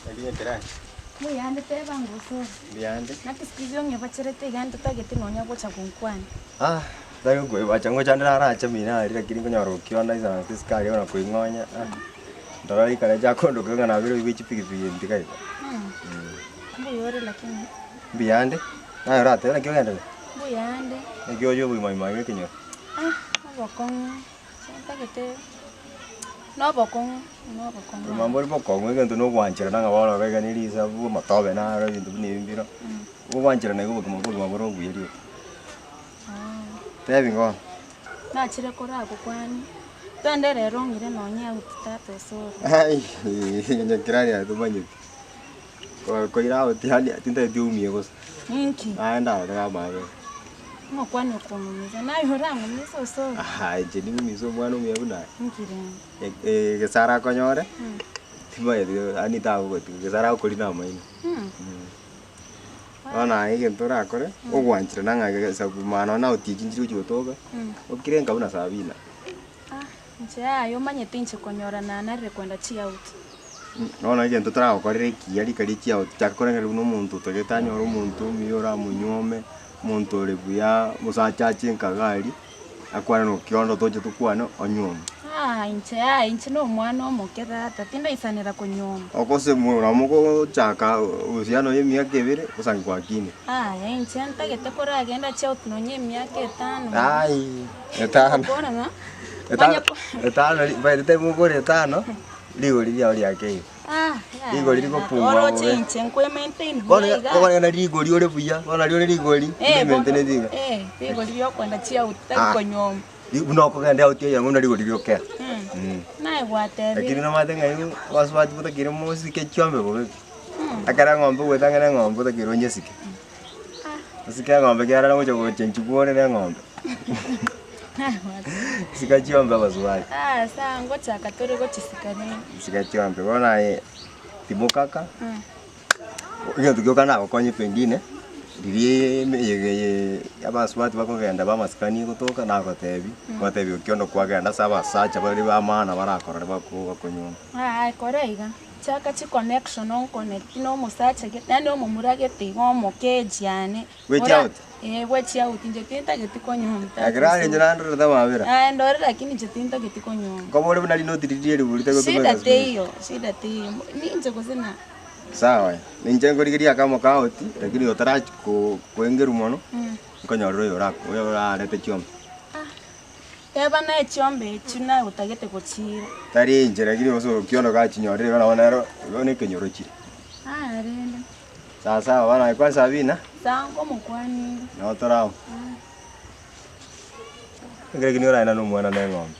Naki nyekerani? Mbuyande teba ngose ore. Mbuyande. Naki siku hizi ong'ebacherete iga ntotagete nonya gocha gonkwania. Ah, tari gokoebacha ngocha ndire arache mino aria lakini nkonyora okionda isaranse isiko aria na koing'onya ah, ndora rikara chiakondoka ng'a nabere oigwe chipigipigi ntiga igo. Mbuya ore lakini. Mbuyande, naye oratebe naki ogenderete? Mbuyande. Naki oye obogima ime aiga ekenyoro? Ah, obokong'u. Ntagete nobokong'u, nobokong'u. Obogima mbori bokong'u egento na ogwancherana ng'a bono iga ne risabu, amatobe naro, ebinto buna ebi mbiro, ogwancherana igo obogima obogima bore obuya rioka. Tebi bono. Nachire koragokwanie, twende rero ong'ire nonye out tata osoro. Aiiii nyakeraria aye tomanyeti, koira out yaani tintageti oumie gose. Ninki? Naye ndarore amaabera. Omokwana okong'umisa, naye orang'umise osoro. Ahaa inche ning'umise omwana omuya buna aye. Inki rende? Gese arakonyore, timanyeti yaani tagogotiga, gese arakorine amaino. Bono aye egento orakore, ogwancherana ng'a egesaku maana nonye nagotiga chinchiri gochi gotoka, okire nka buna Sabina. Inche yaya omanyete inche konyora nanarire kwenda chiout. Bono egento toragokorera ekiya rika ria chiaout, chaka korengereria buna omonto otagete anyore omonto omuya oramonyuome, omonto ore buya, omosacha ache nka iga aria, akwane na okiondo toche tokwane onyuome. Aa inche yaya inche na omwana omoke tata, tindaisanera konyuoma. Okose nabo ogochaka uhusiano ya emiaka ebere, osange gwakinire. Aya inche ntagete koragenda chiaout nonye emiaka etano. Aii etano. Korana. Etano etano ri by the time okore etano, rigori riao riakeire. Rigori rigopungua Oroche bobe. inche nkwe maintain Bono buya iga. okogenda rigori ore buya, bono nario ore rigori, Eh, bono, maintaineti iga. eh, rigori riokwenda chiaout tari Ah. konyuoma. Ri- Buna okogenda out eyemo buna rigori riokera. Naye gwatebire. Lakini nomanyete ng'a igo abasubati botakeire mosike chiombe bobe pi. Ekero eng'ombe ogwetanga na eng'ombe otakeire onyesike. Osike eng'ombe ekiagera gocha gochenchigwa ore na eng'ombe. Sika chiombe abasubati. Ah, sawa ngochaka tore gochisika rende. Sika chiombe, bono aye timokaka, egento gioka nagokonye pengine, riria emeyega eye abasubati bakogenda bamasikani gotoka nagotebi, gwatebi okiondo kwagenda ase abasacha baria ba maana barakorore bako bakonyuoma. Aa kora iga, chaka chiconnection onconnect na omosacha gete yaani omomura gete iga omokeji yane. Bwe chiauti? Ee bwe chiauti, inche tintageti konyuoma tata Ekero are inche osoro. nandorete amabera. Aye ndore lakini inche tintageti konyuoma. Nkobore buna rinoti riria riria ritari Shida gotumeka siku hizi. teiyo, shida teiyo, ninche gose na. Sawa, ninche nkorigereria akamo ka out, lakini otarachi ko koengerwa mono, nkonyorera oyo orako oyo orarete chiombe. Teba naye chiombe echio naye otagete gochiira. Tari inche lakini gose okiondo gachinyorire igo nabo nero igo na ekenyoro chire. Aya rende. Sawa sawa bono aye kwa Sabina. Sawa nkomokwanire. Nabo tore amo. Ekero ekio nigo oraenda na omwana na eng'ombe.